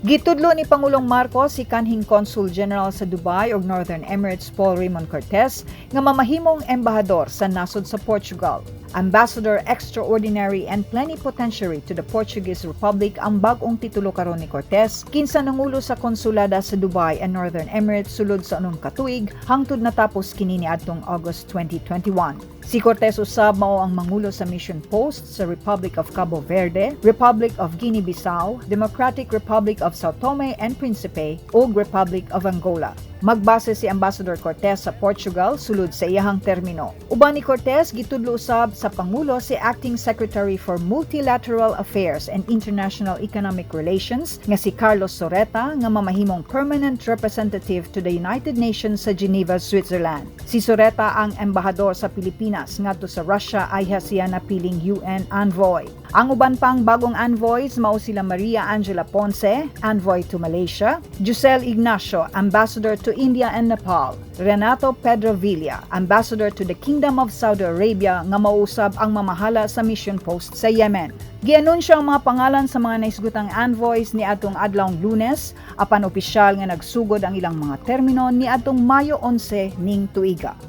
Gitudlo ni Pangulong Marcos si kanhing Consul General sa Dubai ug Northern Emirates Paul Raymond Cortez nga mamahimong embahador sa nasod sa Portugal. Ambassador Extraordinary and Plenipotentiary to the Portuguese Republic ang bag-ong titulo karon ni Cortez, kinsa nangulo sa konsulada sa Dubai and Northern Emirates sulod sa 6 ka tuig hangtod natapos kini niadtong August 2021. Si Cortez usab mao ang mangulo sa mission post sa Republic of Cabo Verde, Republic of Guinea-Bissau, Democratic Republic of Sao Tome and Principe ug Republic of Angola. Magbase si Ambassador Cortez sa Portugal sulod sa iyahang termino. Uban ni Cortez, gitudlo usab sa Pangulo si Acting Secretary for Multilateral Affairs and International Economic Relations nga si Carlos Sorreta nga mamahimong permanent representative to the United Nations sa Geneva, Switzerland. Si Sorreta ang embahador sa Pilipinas ngadto sa Russia ayha siya napiling UN envoy. Ang uban pang bagong envoys mao sila Maria Angela Ponce, envoy to Malaysia, Giselle Ignacio, ambassador to India and Nepal, Renato Pedro Villa, ambassador to the Kingdom of Saudi Arabia nga mausab ang mamahala sa mission post sa Yemen. Gianunsyo ang mga pangalan sa mga naisgutang envoys ni atong adlawng Lunes apan opisyal nga nagsugod ang ilang mga termino ni atong Mayo 11 ning tuiga.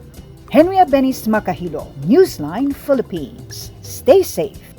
Henry Abenis Makahilo, Newsline Philippines. Stay safe.